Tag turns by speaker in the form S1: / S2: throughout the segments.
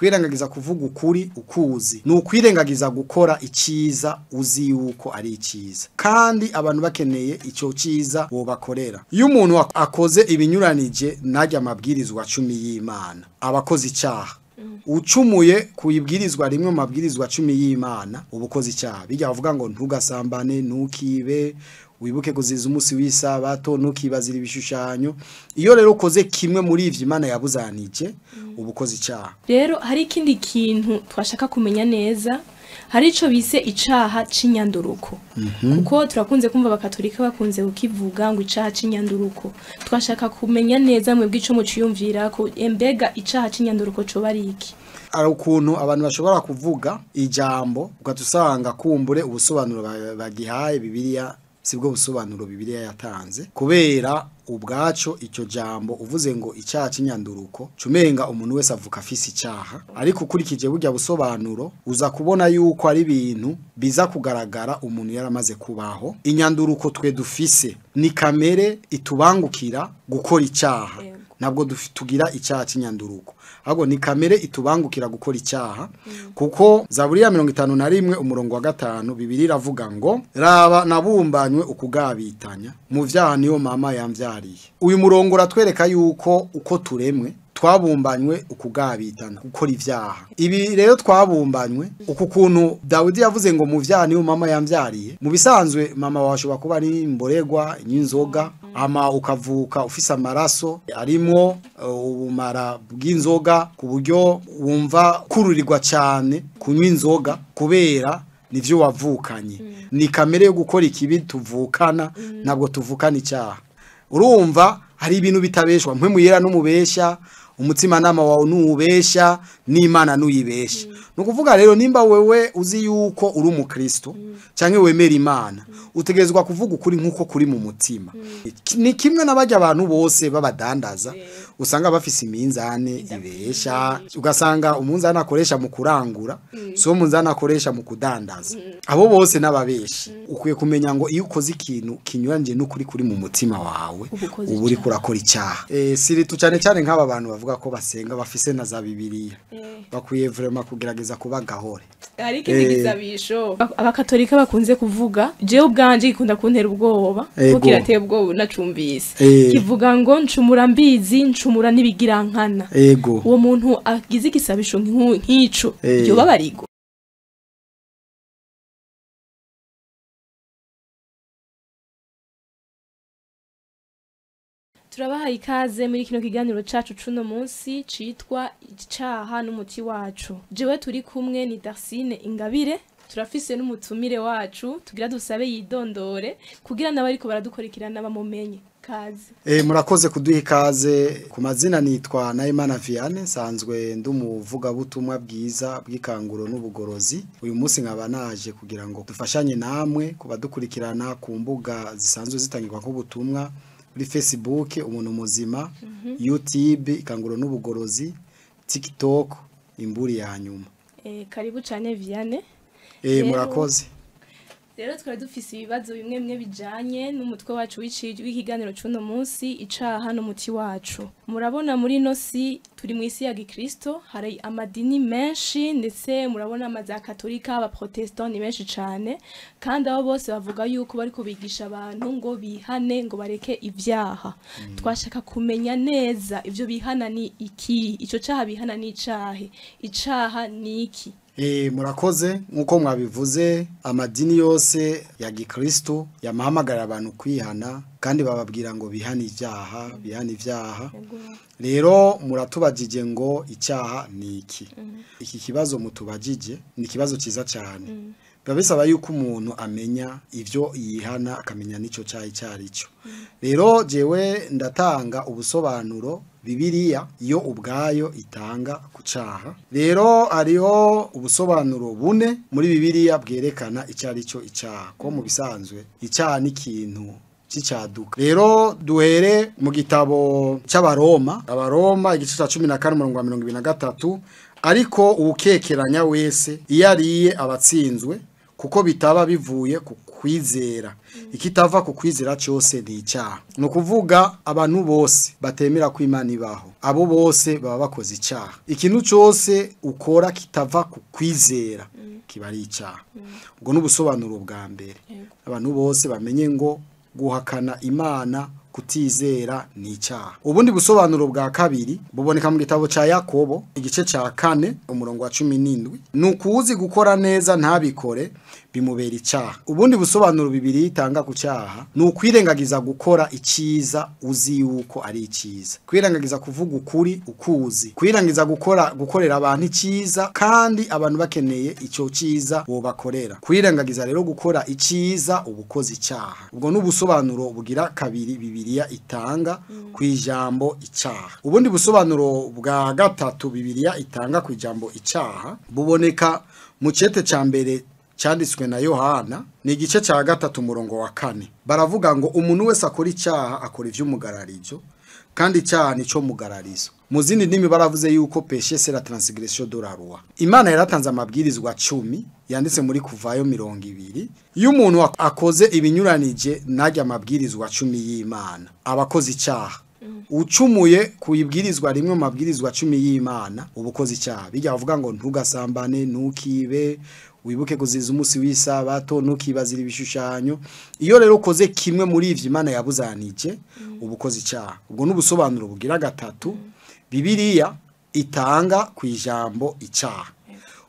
S1: Kwirengagiza kuvuga ukuri ukuzi ni ukwirengagiza gukora icyiza uzi yuko ari icyiza, kandi abantu bakeneye icyo cyiza bobakorera. Iyo umuntu akoze ibinyuranije najya amabwirizwa 10 y'Imana abakoze icyaha. Ucumuye kuyibwirizwa rimwe mu mabwirizwa 10 y'Imana ubukoze icyaha. Bijya bavuga ngo ntugasambane, ntukibe, wibuke kuziza umunsi w'isabato, ntukibazira ibishushanyo. Iyo rero ukoze kimwe muri ivyo Imana yabuzanije ubukoze icyaha.
S2: Rero hari ikindi kintu twashaka kumenya neza, hari ico bise icaha c'inyanduruko. Kuko turakunze kumva abakatolika bakunze kukivuga ngo icaha c'inyanduruko. Twashaka kumenya neza mwebwe ico muciyumvira ko mbega icaha c'inyanduruko co bari iki?
S1: Ari ukuntu abantu bashobora kuvuga ijambo ugatusanga kumbure ubusobanuro bagihaye Bibiliya sibwo busobanuro Bibiliya yatanze, kubera ubwaco icyo jambo uvuze ngo icyaha c'inyanduruko cumenga umuntu wese avuka afise icyaha, ariko ukurikije burya busobanuro uza kubona yuko ari ibintu biza kugaragara umuntu yaramaze kubaho. Inyanduruko twe dufise ni kamere itubangukira gukora icyaha, ntabwo tugira icyaha c'inyanduruko, ahubwo ni kamere itubangukira gukora icyaha. Kuko Zaburi ya 51 umurongo wa 5 Bibiliya iravuga ngo raba nabumbanywe ukugabitanya mu vyaha niyo mama yamvyariye. Uyu murongo uratwereka yuko uko turemwe twabumbanywe ukugabitana gukora ivyaha. Ibi rero twabumbanywe uku kuntu Dawidi yavuze ngo mu vyaha niyo mama yamvyariye, mu bisanzwe mama washobora kuba ari imboregwa n'inzoga, ama ukavuka ufise amaraso arimwo ubumara bw'inzoga ku buryo wumva kururirwa cyane kunywa inzoga kubera nivyo wavukanye. Ni kamere yo gukora ikibi tuvukana, ntabwo tuvukana icyaha. Urumva hari ibintu bitabeshwa, mpwe muyera n'umubesha, umutima nama wawe nuwubesha, n'Imana nuyibesha. Nukuvuga rero nimba wewe uzi yuko uri umukristo canke wemera Imana, utegerezwa kuvuga ukuri nkuko kuri mu mutima. Ni kimwe n'abajya abantu bose babadandaza usanga bafise iminzane ibesha, ugasanga umunzane akoresha mu kurangura so umunzane akoresha mu kudandaza. Abo bose n'ababeshi. Ukwiye kumenya ngo iyo ukoze ikintu kinyuranye n'ukuri kuri mu mutima wawe uba uriko urakora icyaha. Siritu cyane cyane nk'aba bantu bavuga ko basenga bafise na za Bibiliya, bakwiye vraiment kugerageza kuba gahore.
S2: Hari ikindi gisabisho abakatolika bakunze kuvuga, jewe ubwanje gikunda kuntera ubwoba kuko kirateye ubwoba nacumbise, kivuga ngo ncumura mbizi ncumura n'ibigirankana. Uwo muntu agize igisabisho nk'ico yoba barigo. Turabaha ikaze muri kino kiganiro cacu cuno munsi citwa icaha n'umuti wacu. Jewe turi kumwe ni Darcine Ingabire, turafise n'umutumire wacu tugira dusabe yidondore kugira nabariko baradukurikirana bamumenye. Kaze.
S1: Murakoze kuduha ikaze. Ku mazina nitwa Nahimana Vianney, nsanzwe ndumuvuga butumwa bwiza bw'ikanguro n'ubugorozi. Uyu munsi nkaba naje kugira ngo dufashanye namwe kubadukurikirana ku mbuga zisanzwe zitangirwa ko ubutumwa kuri Facebook umuntu muzima, YouTube ikanguro n'ubugorozi, TikTok imburi ya nyuma.
S2: Karibu cyane Vianney.
S1: Murakoze.
S2: Rero twari dufise ibibazo bimwe bimwe bijanye n'umutwe wacu w'ikiganiro c'uno munsi icaha n'umuti wacu. Murabona muri no si turi mu isi ya Gikristo, hari amadini menshi ndetse murabona amaza Katolika, abaprotestant ni benshi cane, kandi abo bose bavuga yuko bariko bigisha abantu ngo bihane ngo bareke ivyaha. Twashaka kumenya neza ivyo bihana ni iki, ico caha bihana ni icahe, icaha ni iki?
S1: Murakoze. Nkuko mwabivuze, amadini yose ya Gikristo yamahamagara abantu kwihana kandi bababwira ngo bihane ivyaha, bihane ivyaha. Rero muratubajije ngo icyaha ni iki? Iki kibazo mutubajije ni kibazo ciza cyane. Biba bisaba yuko umuntu amenya ivyo yihana, akamenya nico cyaha icarico. Rero jewe ndatanga ubusobanuro Bibiliya yo ubwayo itanga ku caha. Rero hariho ubusobanuro bune muri Bibiliya bwerekana icarico icaha. Ko mu bisanzwe icaha ni ikintu c'icaduka. Rero duhere mu gitabo c'Abaroma, Abaroma igice ca 14 umurongo wa 23, ariko uwukekeranya wese iyo ariye abatsinzwe kuko bitaba bivuye ku kwizera. Ikitava ku kwizera cyose ni icyaha. Ni ukuvuga abantu bose batemera ko Imana ibaho, abo bose baba bakoze icyaha. Ikintu cyose ukora kitava ku kwizera kiba ari icyaha. Ubwo ni ubusobanuro bwa mbere. Abantu bose bamenye ngo guhakana Imana, kutizera ni icyaha. Ubundi busobanuro bwa kabiri buboneka mu gitabo cya Yakobo igice cya 4 umurongo wa 17. Ni ukuzi gukora neza ntabikore bimubera icyaha. Ubundi busobanuro bibiri itanga ku cyaha ni ukwirengagiza gukora icyiza uzi yuko ari icyiza, kwirengagiza kuvuga ukuri ukuzi, kwirengagiza gukorera abantu icyiza kandi abantu bakeneye icyo cyiza wobakorera. Kwirengagiza rero gukora icyiza ubukoze icyaha. Ubwo n'ubusobanuro bugira kabiri Bibiliya itanga ku ijambo icyaha. Ubundi busobanuro bwa gatatu Bibiliya itanga ku ijambo icyaha buboneka mu cete cya mbere cyanditswe na Yohana, ni igice cya 3 umurongo wa 4. Baravuga ngo umuntu wese akora icyaha akora ivy'umugararizo, kandi icyaha nico mugararizo. Mu zindi ndimi baravuze yuko péché c'est la transgression de la loi. Imana yaratanze amabwirizwa 10 yanditse muri Kuvayo 20. Iyo umuntu akoze ibinyuranije najya amabwirizwa 10 y'Imana, abakoze icyaha. Ucumuye ku ibwirizwa rimwe mu mabwirizwa 10 y'Imana, ubukoze icyaha. Bijya bavuga ngo ntugasambane, ntukibe, wibuke kuziza umunsi w'isabato, ntukibazira ibishushanyo. Iyo rero ukoze kimwe muri ivyo Imana yabuzanije, ubukoze icyaha. Ubwo n'ubusobanuro bugira gatatu Bibiliya itanga ku ijambo icyaha.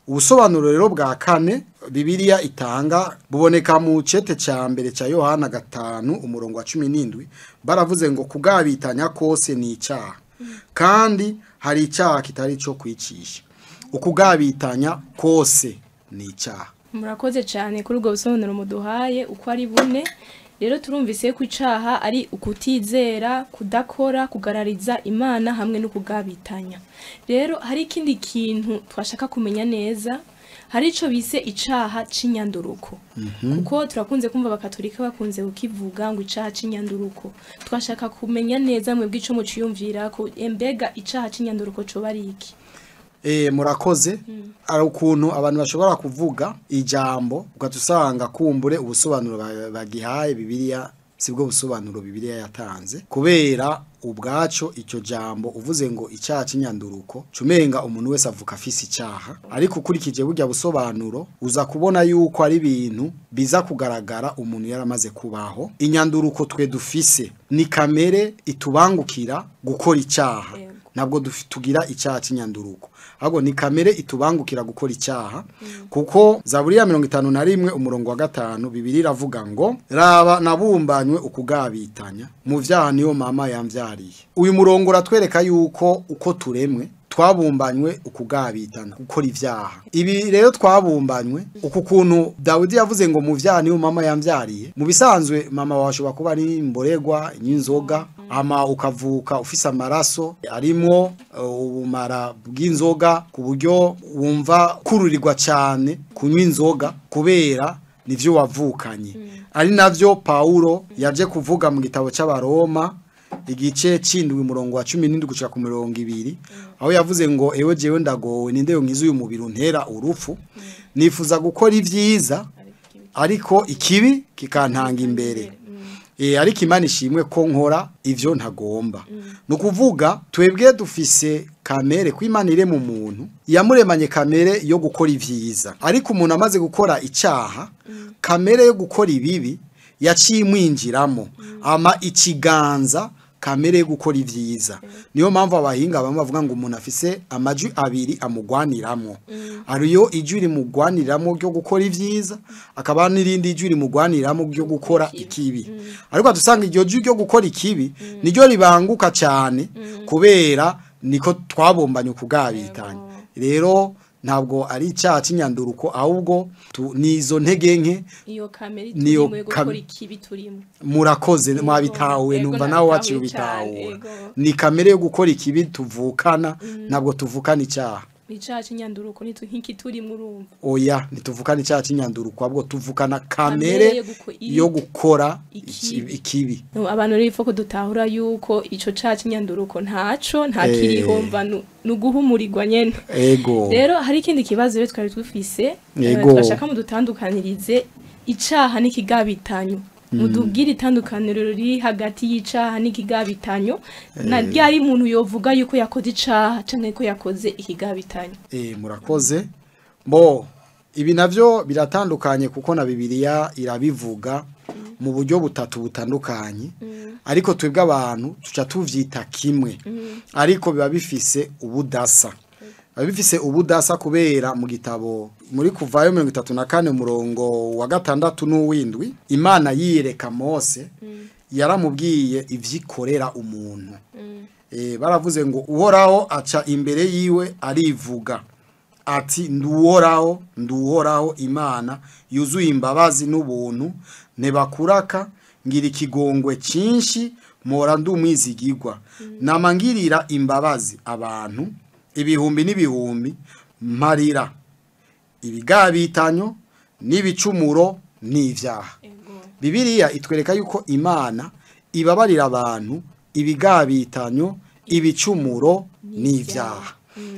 S1: Ubusobanuro rero bwa kane Bibiliya itanga buboneka mu cete cya mbere cya Yohana 5 umurongo wa 17. Baravuze ngo kugabitanya kose ni icyaha, kandi hari icyaha kitari cyo kwicisha. Ukugabitanya kose ni icyaha.
S2: Murakoze cyane kuri ubwo busobanuro muduhaye uko ari bune. Rero turumvise ko icaha ari ukutizera, kudakora, kugarariza Imana hamwe no kugabitanya. Rero hari ikindi kintu twashaka kumenya neza, hari ico bise icaha c'inyanduruko. Kuko turakunze kumva abakatolika bakunze kukivuga ngo icaha c'inyanduruko. Twashaka kumenya neza mwebwe ico muciyumvira ko mbega icaha c'inyanduruko coba ari iki?
S1: Murakoze. Ari ukuntu abantu bashobora kuvuga ijambo ugatusanga kumbure ubusobanuro bagihaye Bibiliya sibwo busobanuro Bibiliya yatanze, kubera ubwaco icyo jambo uvuze ngo icyaha c'inyanduruko cumenga umuntu wese avuka afise icyaha. Ariko ukurikije burya busobanuro uza kubona yuko ari ibintu biza kugaragara umuntu yaramaze kubaho. Inyanduruko twe dufise ni kamere itubangukira gukora icyaha. Ntabwo tugira icyaha c'inyanduruko, ahubwo ni kamere itubangukira gukora icyaha. Kuko Zaburi ya 51 umurongo wa 5 Bibiliya iravuga ngo raba nabumbanywe ukugabitanya, mu vyaha niyo mama yamvyariye. Uyu murongo uratwereka yuko uko turemwe twabumbanywe ukugabitana, gukora ivyaha. Ibi rero twabumbanywe uku kuntu Dawidi yavuze ngo mu vyaha niyo mama yamvyariye. Mu bisanzwe mama washobora kuba ari imboregwa, inzoga, ama ukavuka ufise amaraso arimwo ubumara bw'inzoga, ku buryo wumva kururirwa cyane kunywa inzoga kubera nivyo wavukanye. Ari navyo Paulo yaje kuvuga mu gitabo c'Abaroma igice c'indwi umurongo wa 17 gushika ku 20, aho yavuze ngo ewe jewe ndagowe, ninde yonkiza uyu mubiri untera urupfu? Nifuza gukora ivyiza ariko ikibi kikantanga imbere. Ariko Imana ishimwe ko nkora ivyo ntagomba. Ni ukuvuga twebwe dufise kamere ko Imana irema umuntu, yamuremanye kamere yo gukora ivyiza, ariko umuntu amaze gukora icyaha, kamere yo gukora ibibi yaciye imwinjiramo, ama ikiganza kamere yo gukora ivyiza. Niyo mpamvu abahinga bamwe bavuga ngo umuntu afise amajwi abiri amugwaniramo. Ariyo ijwi rimugwaniramo ryo gukora ivyiza, akaba n'irindi jwi rimugwaniramo ryo gukora ikibi. Ariko dusanga iryo jwi ryo gukora ikibi niryo ribanguka cyane, kubera niko twabombanye ukugabitanya. Rero ntabwo ari icyaha c'inyanduruko, ahubwo nizo ntege nke,
S2: iyo kamere turimo yo gukora ikibi turimo.
S1: Murakoze, mwabitahuye, numva nawe waciye ubitahura. Ni kamere yo gukora ikibi tuvukana, ntabwo tuvukana icyaha.
S2: Icaha c'inyanduruko nk'ikituri murumva.
S1: Oya, ntituvukana icaha c'inyanduruko, ahubwo tuvukana kamere yo gukora ikibi.
S2: Abantu rero ifo kudutahura yuko ico caha c'inyanduruko ntaco ntakiriho, mva nuguhumurirwa nyene.
S1: Ego.
S2: Rero hari ikindi kibazo rero twari dufise, twashaka mudutandukanirize icaha n'ikigabitanyo. Mudubwire itandukaniro riri hagati y'icaha n'ikigabitanyo, na ryari umuntu yovuga yuko yakoze icaha canke ko yakoze ikigabitanyo.
S1: Murakoze. Bo ibi navyo biratandukanye kuko na Bibiliya irabivuga mu buryo butatu butandukanye. Ariko twebwe abantu tuca tuvyita kimwe. Ariko biba bifise ubudasa. Biba bifise ubudasa kubera mu gitabo muri Kuvayo 34 umurongo wa 6 n'uwindwi, Imana yiyereka Mose yaramubwiye ivyikorera umuntu. Baravuze ngo Uhoraho aca imbere yiwe arivuga ati nduhoraho nduhoraho Imana yuzuye imbabazi n'ubuntu, ntibakuraka ngira ikigongwe cyinshi, mpora ndumwizigirwa, namangirira imbabazi abantu ibihumbi n'ibihumbi, mparira ibigabitanyo n'ibicumuro n'ivyaha. Bibiliya itwereka yuko Imana ibabarira abantu ibigabitanyo, ibicumuro n'ivyaha.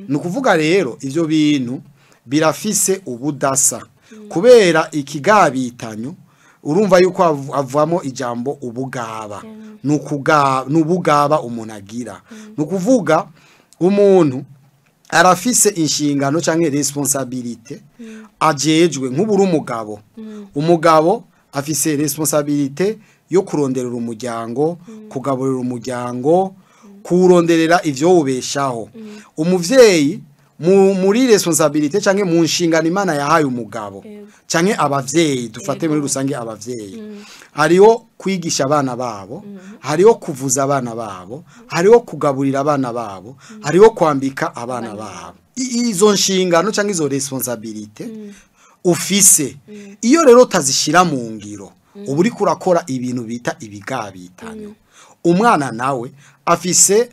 S1: Ni ukuvuga rero ivyo bintu birafise ubudasa. Kubera ikigabitanyo urumva yuko avamo ijambo ubugaba. Nubugaba umuntu agira. Ni ukuvuga umuntu arafise inshingano canke responsabilité ajejwe. Nk'uburi umugabo, umugabo afise responsabilité yo kuronderera umuryango, kugaburira umuryango, kuronderera ivyo ubeshaho. Umuvyeyi muri responsabilité canke mu nshingano Imana yahaye umugabo canke abavyeyi, dufate muri rusange abavyeyi, hariho kwigisha abana babo, hariho kuvuza abana babo, hariho kugaburira abana babo, hariho kwambika abana babo. Izo nshingano canke izo responsabilité ufise, iyo rero utazishira mu ngiro, uba uriko urakora ibintu bita ibigabitanyo. Umwana nawe afise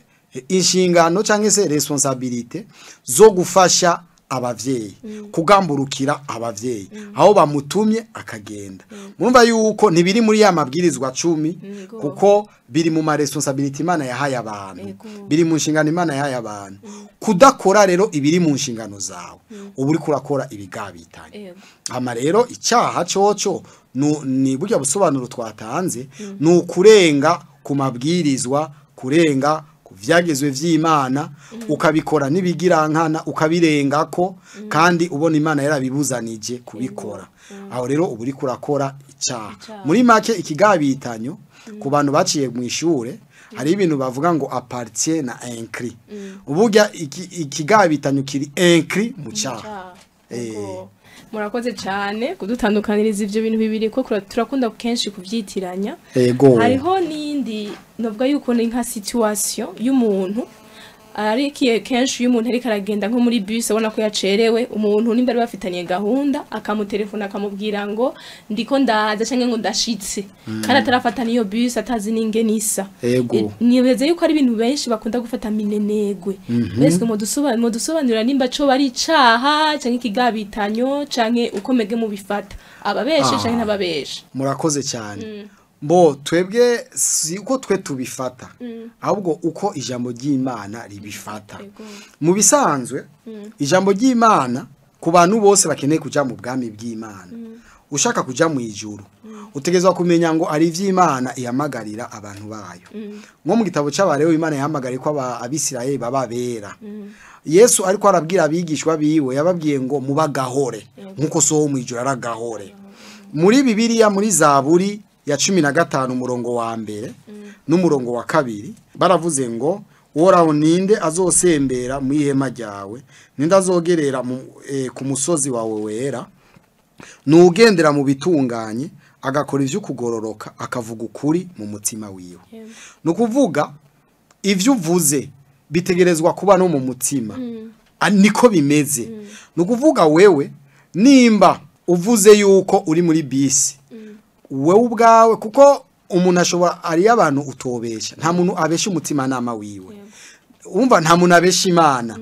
S1: inshingano canke se responsabilité zo gufasha abavyeyi, kugamburukira abavyeyi aho bamutumye akagenda. Murumva yuko ntibiri muri ya mabwirizwa 10, kuko biri mu ma responsabilité Imana yahaye abantu, biri mu nshingano Imana yahaye abantu. Kudakora rero ibiri mu nshingano zawe, uba uriko urakora ibigabitanye. Hama rero icaha coco ni burya busobanuro twatanze, ni ukurenga ku mabwirizwa, kurenga vyagezwe vy'Imana, ukabikora n'ibigirankana, ukabirengako kandi ubona Imana yarabibuzanije kubikora. Aho rero uba uriko urakora icaha. Muri make ikigabitanyo ku bantu baciye mu ishure, hari ibintu bavuga ngo appartient na inclus. Uburya ikigabitanyo kiri inclus mu caha.
S2: Murakoze cyane kudutandukaniriza ivyo bintu bibiri, ko turakunda kenshi kuvyitiranya. Hariho n'indi novuga yuko ni nka situation y'umuntu arikiye kenshi, y'umuntu ariko aragenda nko muri bus abona ko yacerewe, umuntu nimba ari bafitaniye gahunda akamutelefona akamubwira ngo ndiko ndaza canke ngo ndashitse, kandi atarafata niyo bus, atazi n'ingene isa. Nibeze yuko ari ibintu benshi bakunda gufata minenegwe. Mbese mudusobanurira nimba co bari icaha canke ikigabitanyo canke uko mege mubifata, ababeshe canke ntababeshe.
S1: Murakoze cyane. Mbo twebwe si uko twe tubifata, ahubwo uko ijambo ry'Imana ribifata. Mu bisanzwe ijambo ry'Imana ku bantu bose bakeneye kuja mu bwami bw'Imana, ushaka kuja mu ijuru, utegezwa kumenya ngo ari ivy'Imana ihamagarira abantu bayo. Nko mu gitabo c'Abalewi Imana yahamagariye ko Abisirayeli bababera. Yesu ariko arabwira abigishwa biwe, yababwiye ngo mubagahore nkuko so wo mu ijuru aragahore. Muri Bibiliya muri Zaburi ya 15 umurongo wa 1 n'umurongo wa 2 baravuze ngo Uhoraho ninde azosembera mu ihema ryawe, ninde azogerera ku musozi wawe wera, nugendera mu bitunganye agakora ivyo kugororoka akavuga ukuri mu mutima wiwe. Nukuvuga ivyo uvuze bitegerezwa kuba no mu mutima. Niko bimeze. Nukuvuga wewe nimba uvuze yuko uri muri bisi, wewe ubwawe, kuko umuntu ashobora ari abantu utobesha, nta muntu abesha umutima nama wiwe. Urumva nta muntu abesha Imana.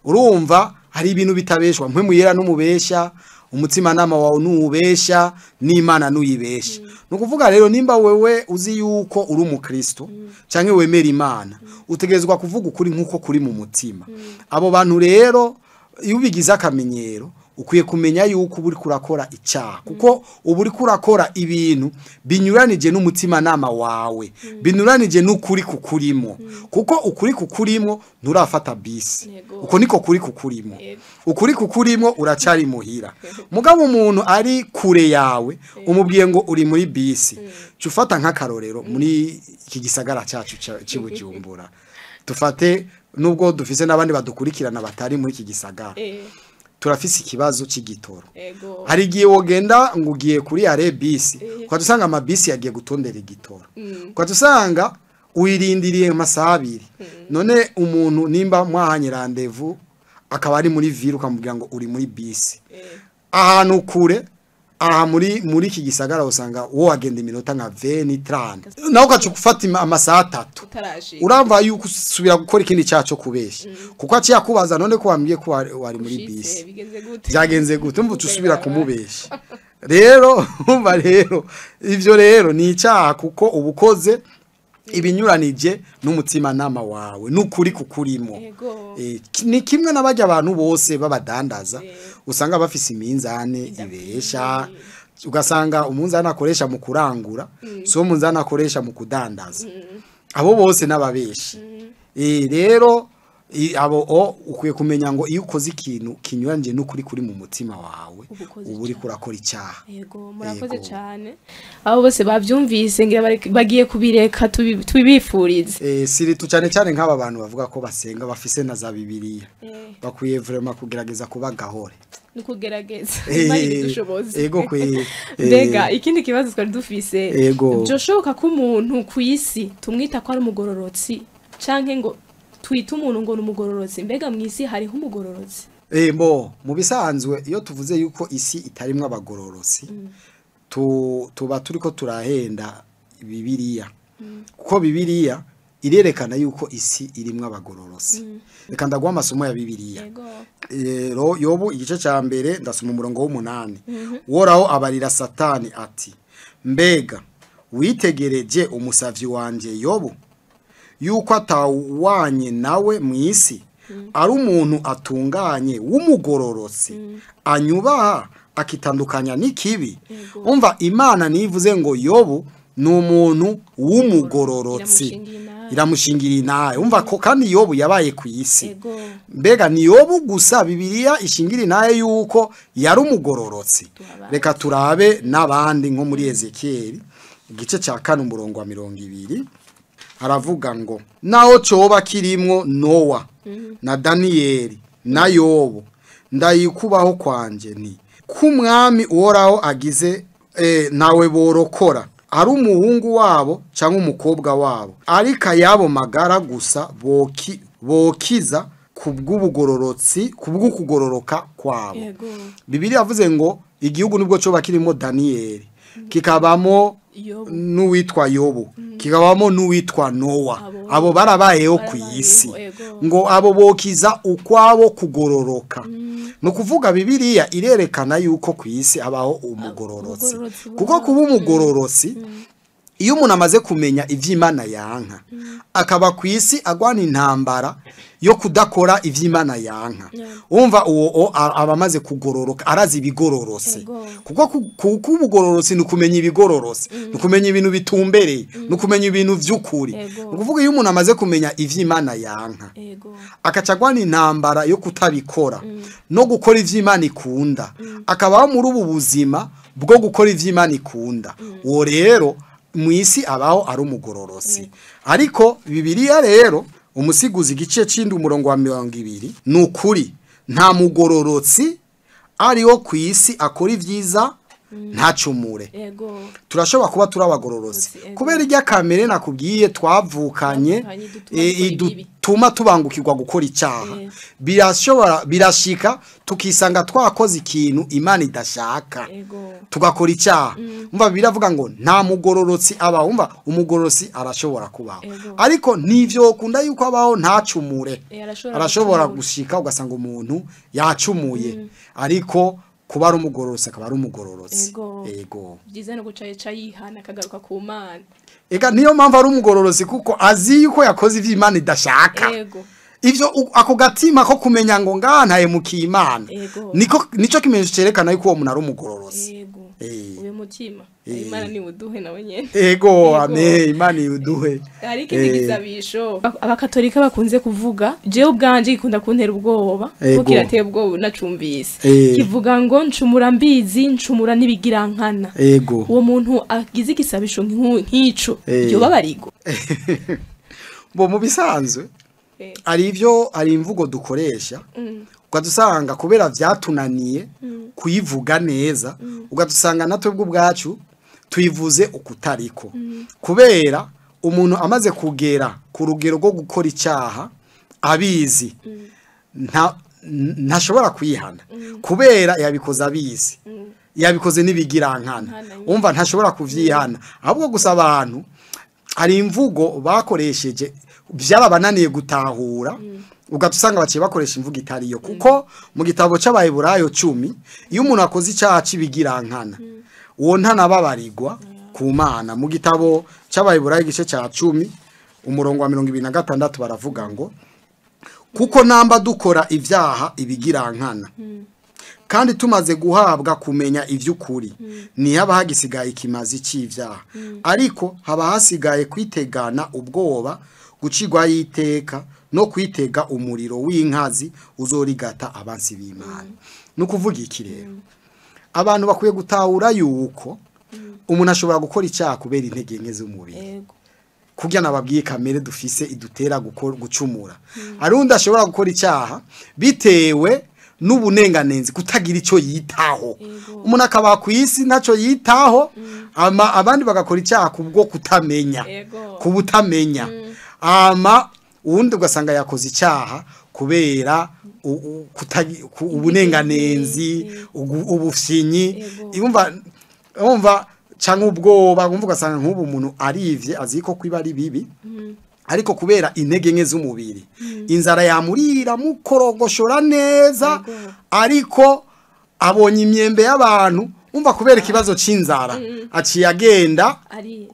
S1: Urumva Hari ibintu bitabeshwa, mpwemu yera n'umubesha, umutima nama wawe nuwubesha, n'Imana nuyibesha. Nukuvuga rero nimba wewe uzi yuko uri umukristo canke wemera Imana, utegerezwa kuvuga ukuri nkuko kuri mu mutima. Abo bantu rero iyo ubigize akamenyero ukwiye kumenya yuko uri kurakora icyaha, kuko uba uri kurakora ibintu binyuranije n'umutima nama wawe, binyuranije n'ukuri kukurimo, kuko ukuri kukurimo nturafata bisi. Uko niko kuri kukurimo, ukuri kukurimo uracari muhira. Mugabo umuntu ari kure yawe umubwiye ngo uri muri bisi, cufata nk'akarorero muri iki gisagara cyacu cy'Ibujumbura, tufate nubwo dufise n'abandi badukurikirana batari muri iki gisagara, turafise ikibazo c'igitoro. Hari igihe wogenda ngo ugiye kuri are bisi, ukadusanga amabisi yagiye gutondera igitoro, ukadusanga uyirindiriye amasaha abiri. None umuntu nimba mwahanye rendez-vous akaba ari muri ville, ukamubwira ngo uri muri bisi ahantu kure, aha muri iki gisagara usanga wo wagenda iminota nka 20 30, nawe ugaca gufata amasaha atatu, uramva yuko usubira gukora ikindi cyaco kubesha, kuko aciye akubaza none ko wambwiye ko wari muri bisi byagenze gute, umva usubira kumubesha. Rero umva rero ivyo rero ni icyaha, kuko ubukoze ibinyuranije n'umutima nama wawe n'ukuri kukurimo. Ni kimwe n'abajya abantu bose babadandaza, usanga bafise iminzane ibesha, ugasanga umunzane akoresha mu kurangura so umunzane akoresha mu kudandaza, abo bose n'ababeshi. Rero abo ukwiye kumenya ngo iyo ukoze ikintu kinyuranye n'ukuri kuri mu mutima wawe uba uri kurakora icyaha.
S2: Yego, murakoze cyane. Abo bose bavyumvise ngira bagiye kubireka, tubibifurize.
S1: Siritu cyane cyane nk'aba bantu bavuga ko basenga bafise na za Bibiliya, bakwiye vraiment kugerageza kuba gahore.
S2: Nukugerageza Imana idushoboze.
S1: Yego kwe.
S2: Mbega ikindi kibazo twari dufise, byoshoboka ko umuntu ku isi tumwita ko ari umugororotsi, canke ngo twita umuntu ngo numugororotsi? Mbega mwisi hariho umugororotsi?
S1: Mbo mu bisanzwe iyo tuvuze yuko isi itarimwe abagororotsi, tuba turiko turahenda Bibiliya, kuko Bibiliya irerekana yuko isi irimwe abagororotsi. Reka ndaguha amasomo ya Bibiliya. Yobu igice ca mbere ndasoma umurongo w'umunani. Woraho abarira Satani ati, mbega witegereje umusavyi wanje Yobu, yuko atawanye nawe mwisi, ari umuntu atunganye w'umugororotsi, anyubaha akitandukanya n'ikibi. Umva Imana nivuze ngo Yobu ni umuntu w'umugororotsi, iramushingira inaye. Umva ko kandi Yobu yabaye ku isi. Mbega ni Yobu gusa Bibiliya ishingira inaye yuko yari umugororotsi? Reka turabe n'abandi nko muri Ezekiel igice cya 4 umurongo wa 20. Aravuga ngo naho coba kirimwo Nowa na Daniyeli na Yobu, ndayikubaho kwanje ni kumwami uhoraho agize nawe borokora, ari umuhungu wabo cyangwa umukobwa wabo, ariko ayabo magara gusa bokiza kubw'ubugororotsi, kubw'ukugororoka kwabo. Bibiliya yavuze ngo igihugu nibwo coba kirimo Daniyeli, kikabamo n'uwitwa Yobu, kikabamo n'uwitwa Nowa, abo barabayeho ku isi, ngo abo bokiza ukwabo kugororoka. No kuvuga Bibiliya irerekana yuko ku isi abaho umugororotsi, kuko kuba umugororotsi iyo umuntu amaze kumenya ivy'Imana yanka, akaba ku isi agwana intambara yo kudakora ivy'Imana yanka, umva uwo aba amaze kugororoka, arazi ibigororose. Kuko ubugororotsi ni ukumenya ibigororose, ni ukumenya ibintu bitumbereye, ni ukumenya ibintu vy'ukuri. Ni ukuvuga iyo umuntu amaze kumenya ivy'Imana yanka, akacagwana intambara yo kutabikora no gukora ivy'Imana ikunda, akabaho muri ubu buzima bwo gukora ivy'Imana ikunda, uwo rero mwisi abaho ari umugororotsi. Ariko Bibiliya rero umusiguzi igice c'indi umurongo wa 20, nukuri nta mugororotsi ariho ku isi akora ivyiza ntacumure. Turashobora kuba turi abagororotsi kubera irya kamere nakubwiye twavukanye idutuma tubangukirwa gukora icyaha. Birashobora birashika tukisanga twakoze ikintu Imana idashaka, tugakora icyaha. Umva biravuga ngo nta mugororotsi abaho. Umva umugororotsi arashobora kubaho, ariko nivyo kunda yuko abaho ntacumure. Arashobora gushika ugasanga umuntu yacumuye, ariko kuba ari umugororotsi akaba ari umugororotsi. Ego.
S2: Byiza no guca yihana akagaruka ku Mana.
S1: Ega niyo mpamvu ari umugororotsi, kuko azi yuko yakoze ivyo Imana idashaka. Ivyo ako gatima ko kumenya ngo ngantaye mukiye Imana, niko nico kimenyetso cerekana yuko uwo muntu ari umugororotsi.
S2: Uyo mutima Imana ni uduhe nawe nyene.
S1: Ego, amen, Imana iuduhe.
S2: Hari ikindi gisabisho abakatolika bakunze kuvuga, jewe ubwanje gikunda kuntera ubwoba, kuko kirateye ubwoba nacumbise. Kivuga ngo ncumura mbizi, ncumura n'ibigirankana. Uwo muntu agize igisabisho nk'ico, ryo babarigo.
S1: Bo mu bisanzwe ari ivyo, ari imvugo dukoresha ugadusanga kubera vyatunaniye kuyivuga neza, ugadusanga natwe ubwacu tuyivuze ukutariko. Kubera umuntu amaze kugera ku rugero rwo gukora icyaha abizi, ntashobora kwihana kubera yabikoze abizi, yabikoze n'ibigirankana. Umva ntashobora kuvyihana. Ahubwo gusa abantu hari imvugo bakoresheje byarabananiye gutahura, ugatusanga baciye bakoresha imvugo itariyo. Kuko mu gitabo c'Abaheburayo 10, iyo umuntu akoze icyaha c'ibigirankana, uwo ntanababarirwa ku Mana. Mu gitabo c'Abaheburayo igice ca 10 umurongo wa 26 baravuga ngo kuko namba dukora ivyaha ibigirankana, kandi tumaze guhabwa kumenya ivy'ukuri, ntihaba hagisigaye ikimazi c'ivyaha, ariko haba hasigaye kwitegana ubwoba, gucirwa y'iteka no kwitega umuriro w'inkazi uzorigata abansi b'Imana. Nukuvuga iki rero? Abantu bakwiye gutahura yuko umuntu ashobora gukora icyaha kubera intege nke z'umubiri. Kurya nababwiye kamere dufise idutera gucumura. Arundi ashobora gukora icyaha bitewe n'ubunenganenzi, kutagira ico yitaho. Umuntu akaba ku isi ntaco yitaho, abandi bagakora icyaha kubwo kutamenya, kubutamenya. Ama uwundi ugasanga yakoze icyaha kubera ubunenganenzi, ubufyinyi, umva canke ubwoba. Umva ugasanga nk'ubu umuntu arivye azi ko kwiba ari bibi, ariko kubera intege nke z'umubiri, inzara yamurira mukorogoshora neza, ariko abonye imyembe y'abantu, umva kubera ikibazo c'inzara aciye agenda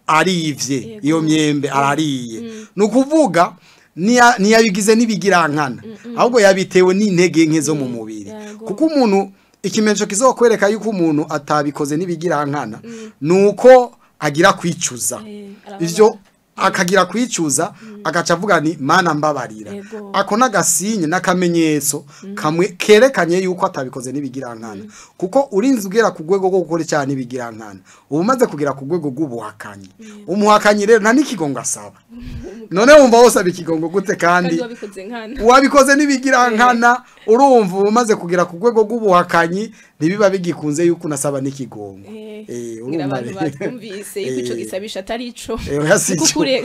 S1: arivye iyo myembe arariye. Nukuvuga ntiyabigize n'ibigirankana, ahubwo yabitewe n'intege nke zo mu mubiri. Kuko umuntu ikimenyetso kizokwereka yuko umuntu atabikoze n'ibigirankana nuko agira kwicuza. Ivyo akagira kwicuza agaca avuga ni Mana mbabarira. Ako nagasinye nakamenyetso kamwe kerekanye yuko atabikoze n'ibigirankana. Kuko urinze ugera ku rwego rwo gukora icyaha n'ibigirankana, ubu umaze kugera ku rwego rw'ubuhakanyi. Umuhakanyi rero nta n'ikigongo asaba. None wumva wosaba ikigongo gute kandi wabikoze n'ibigirankana? Urumva umaze kugera ku rwego rw'ubuhakanyi, ntibiba bigikunze yuko unasaba n'ikigongo.
S2: Urumva abantu batwumvise yuko ico gisabisha atari ico.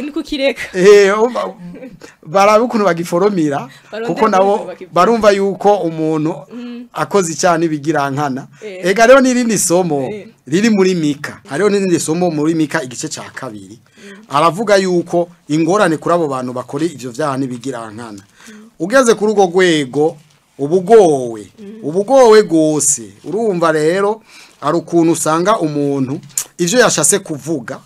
S2: Nikukireka.
S1: Barabe ukuntu bagiforomira, kuko nabo barumva yuko umuntu akoze icyaha n'ibigirankana. Ega rero n'irindi somo riri muri Mika. Hariho n'irindi somo muri Mika igice ca 2. Aravuga yuko ingorane kuri abo bantu bakora ivyo vyaha n'ibigirankana. Ugeze kuri urwo rwego ubugowe, ubugowe gose. Urumva rero ari ukuntu usanga umuntu ivyo yashase kuvuga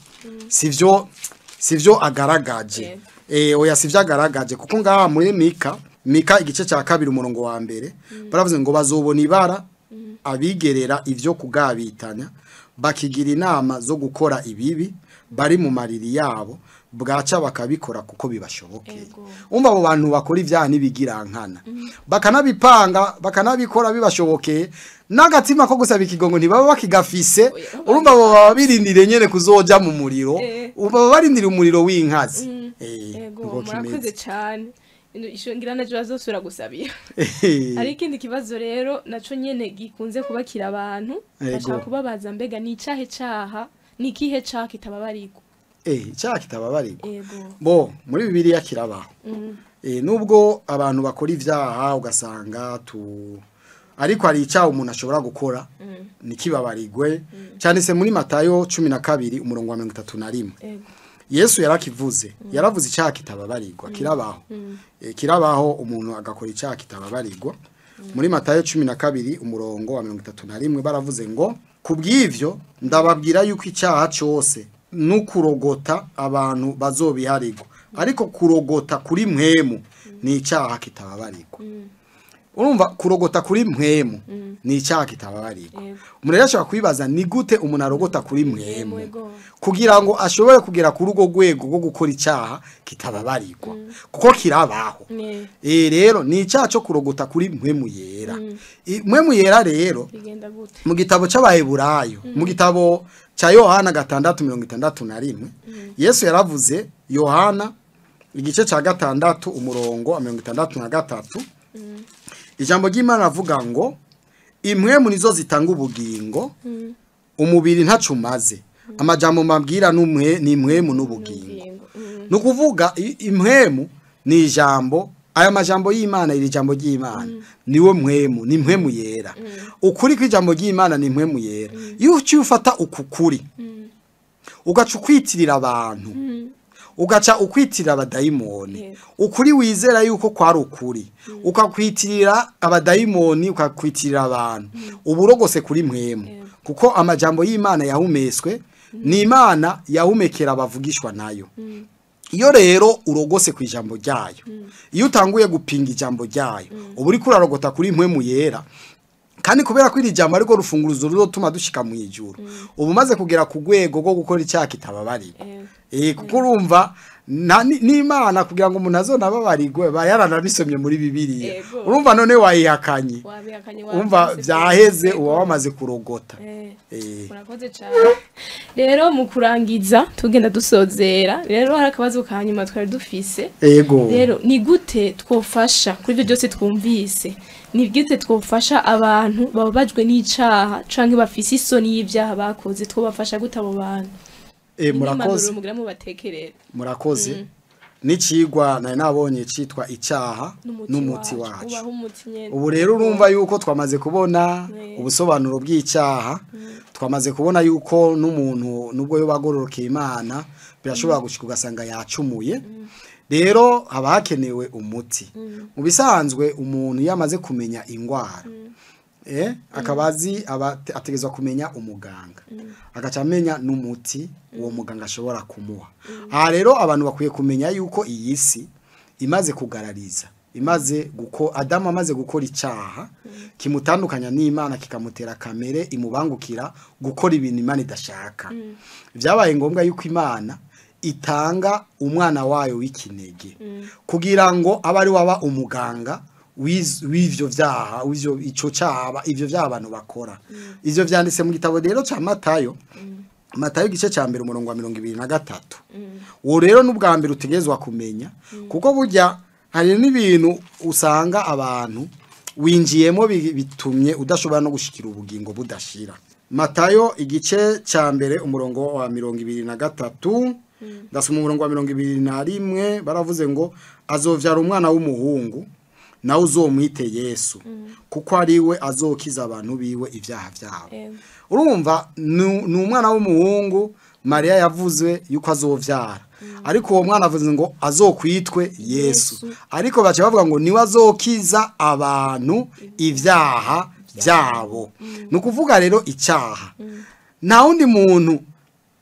S1: sivyo agaragaje. Oya sivyo agaragaje, kuko ngaha muri Mika igice ca 2 umurongo wa 1 baravuze ngo bazobona ibara abigerera ivyo kugabitanya, bakigira inama zo gukora ibibi bari mu mariri yabo, bwaca bakabikora kuko bibashobokeye. Umva abo bantu bakora ivyaha n'ibigirankana, bakanabipanga bakanabikora bibashobokeye, n'agatima ko gusaba ikigongo ntibaba bakigafise. Urumva abo baba birindiriye nyene kuzoja mu muriro, baba barindiriye umuriro w'inkazi.
S2: Ego, murakoze cyane. Ngira naco bazosubira gusabira. Hari ikindi kibazo rero naco nyene gikunze kubakira abantu, bashaka kubabaza mbega ni icahe caha, ni ikihe caha kitababarigwa?
S1: Icaha kitababarigwa. Bo muri Bibiliya kirabaho. Nubwo abantu bakora ivyaha ugasanga ariko hari icaha umuntu ashobora gukora nikibabarigwe, cyane se muri Matayo 12 umurongo wa 31. Yesu yarakivuze, yaravuze icyaha kitababarirwa, kirabaho. Kirabaho umuntu agakora icyaha kitababarirwa. Muri Matayo 12 umurongo wa 31 baravuze ngo kubw'ivyo ndababwira yuko icyaha cyose n'ukurogota abantu bazobiharigwa, ariko kurogota kuri mpwemu ni icyaha kitababarirwa. Urumva kurogota kuri mpwemu ni icyaha kitababarirwa. Umuntu rero ashobora kwibaza ni gute umuntu arogota kuri mpwemu kugira ngo ashobore kugera kuri urwo rwego rwo gukora icyaha kitababarirwa, kuko kirabaho. Rero ni icyaha cyo kurogota kuri mpwemu yera. Mpwemu yera rero mu gitabo cy'Abaheburayo, mu gitabo cya Yohana 6:61, Yesu yaravuze, Yohana igice cya 6 umurongo wa 63, ijambo ry'Imana avuga ngo impwemu nizo zitanga ubugingo, umubiri ntaco umaze. Amajambo mabwira ni impwemu n'ubugingo. Nukuvuga impwemu ni ijambo, aya majambo y'Imana, iri jambo ry'Imana niwe mpwemu, ni impwemu yera. Ukuri kw'ijambo ry'Imana ni impwemu yera. Iyo uciye ufata ukukuri ugaca ukwitirira abantu, ugaca ukwitirira abadayimoni, ukuri wizera yuko kwari ukuri, ukakwitirira abadayimoni, ukakwitirira abantu, uburogose kuri mpwemu. Kuko amajambo y'Imana yahumetswe, ni Imana yahumekera abavugishwa nayo. Iyo rero urogose ku ijambo ryayo, iyo utanguye gupinga ijambo ryayo, uba uriko urarogota kuri mpwemu yera. Kandi kubera ko iri jambo ariko rufunguruzo ruzotuma dushika mu ijuru, ubu maze kugera ku rwego rwo gukora icyaha kitababarirwa. Kuko urumva n'Imana kugira ngo umuntu azonababarigwe bayaranabisomye muri Bibiliya. Urumva none wayihakanye, urumva byaheze, uba wamaze kurogota.
S2: Murakoze cyane. Rero mu kurangiza tugenda dusozera, rero hari akabazo ka nyuma twari dufise. Rero ni gute twofasha kuri ibyo byose twumvise? Ni gute twofasha abantu bababajwe n'icaha canke bafise isoni y'ivyaha bakoze? Twobafasha gute abo bantu?
S1: Murakoze. Murakoze. N'icigwa nari nabonye citwa icyaha n'umuti wacu. Ubu rero urumva yuko twamaze kubona ubusobanuro bw'icyaha, twamaze kubona yuko n'umuntu nubwo yo bagororokeye Imana birashobora gushika ugasanga yacumuye. Rero haba hakenewe umuti. Mu bisanzwe umuntu yamaze kumenya ingwara, akabazi ategezwa kumenya umuganga, agaca amenya n'umuti uwo muganga ashobora kumuha. Aha rero abantu bakwiye kumenya yuko iyi si imaze kugarariza, imaze guko Adamu amaze gukora icyaha kimutandukanya n'Imana, kikamutera kamere imubangukira gukora ibintu Imana idashaka. Byabaye ngombwa yuko Imana itanga umwana wayo w'ikinege kugira ngo abe ari waba umuganga w'ivyo vyaha, w'ivyo ico cyaha, ivyo vyaha abantu bakora. Ivyo vyanditse mu gitabo rero ca Matayo, Matayo igice ca mbere umurongo wa 23. Uwo rero n'ubwa mbere utegezwa kumenya, kuko burya hari n'ibintu usanga abantu winjiyemo bitumye udashobora no gushikira ubugingo budashira. Matayo igice ca mbere umurongo wa 23, ndasoma umurongo wa 21, baravuze ngo azovyara umwana w'umuhungu nawe uzomwite Yesu, kuko ari we azokiza abantu biwe ivyaha vyabo. Urumva ni umwana w'umuhungu Maria yavuze yuko azovyara, ariko uwo mwana avuze ngo azokwitwe Yesu, ariko baca bavuga ngo niwe azokiza abantu ivyaha vyabo. Nukuvuga rero icyaha nta wundi muntu,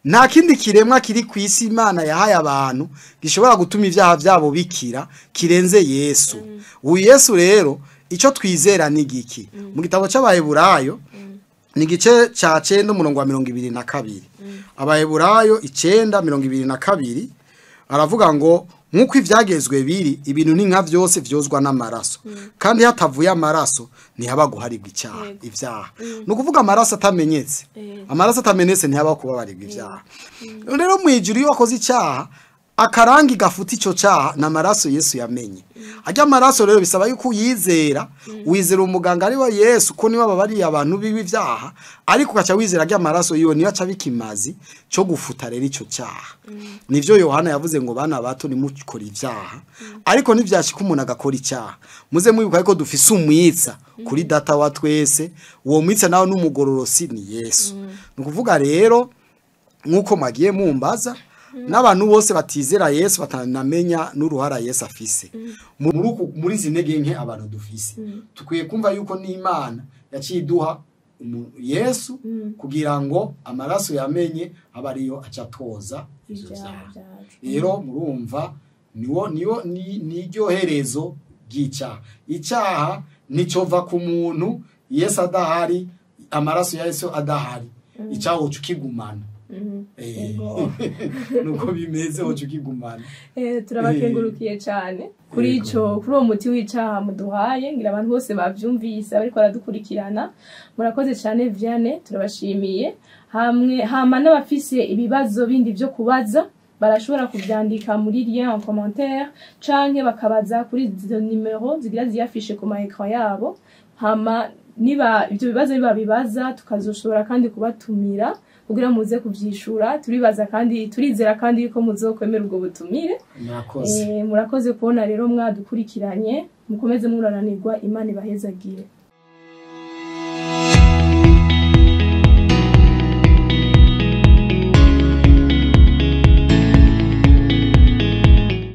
S1: nta kindi kiremwa kiri ku isi Imana yahaye abantu gishobora gutuma ivyaha vyabo bikira kirenze Yesu. Uyu Yesu rero icyo twizera ni giki? Mu gitabo cy'Abaheburayo ni igice ca 9 umurongo wa 22. Abaheburayo 9:22 aravuga ngo nkuko ivyagezwe biri, ibintu ni nka vyose vyozwa n'amaraso, kandi hatavuye amaraso ntihaba guharibwa icyaha ivyaha. Nukuvuga amaraso atamenyetse, amaraso atamenetse ntihaba kubabarirwa ivyaha. Rero mu ijuru iyo wakoze icyaha Akarangi gafuta ico caha na maraso Yesu yamenye. Ajya amaraso rero bisaba yuko uyizera, wizera umuganga ari wa Yesu ko niwe ababariye abantu bibi vyaha, ariko ukaca wizera ajya amaraso yiwe niyo aca bikimazi cyo gufuta rero ico caha. Nivyo Yohana yavuze ngo bana bato nimukora ivyaha, ariko nivyashika umuntu agakora icaha, muze mwibuka yuko dufise umwitsa kuri data wa twese, uwo mwitsa nawe n'umugororosi ni Yesu. Ni ukuvuga rero nkuko mwagiye mumbaza, n'abantu bose batizera Yesu batanamenya n'uruhara Yesu afise. Muri izi ntege nke abantu dufise, tukwiye kumva yuko n'Imana yaciye iduha Yesu kugira ngo amaraso yamenye abe ariyo aca atoza ivyo
S2: Ivyaha
S1: vyaha.
S2: vyacu.
S1: Rero murumva niwo niwo niryo herezo ry'icaha. Icaha nicova ku muntu Yesu adahari, amaraso ya Yesu adahari, icaha woca ukigumana.
S2: Yego.
S1: Nuko bimeze woca ukigumana.
S2: Turabakengurukiye cyane kuri
S1: Yego.
S2: ico, kuri uwo muti w'icaha muduhaye, ngira abantu bose bavyumvise bariko baradukurikirana. Murakoze cyane Vianney, turabashimiye. Hamwe hama n'abafise ibibazo bindi vyo kubaza barashobora kuvyandika muri lien en commentaire canke bakabaza kuri izo nimero zigira ziyafishe ku ma écran yabo. Hama niba ivyo bibazo bibabibaza tukazoshobora kandi kubatumira kugira muze kuvyishura. Turibaza kandi turizera kandi yuko muzokwemera ubwo butumire.
S1: Murakoze.
S2: Murakoze kubona rero mwadukurikiranye, mukomeze murananirwa, Imana ibahezagire.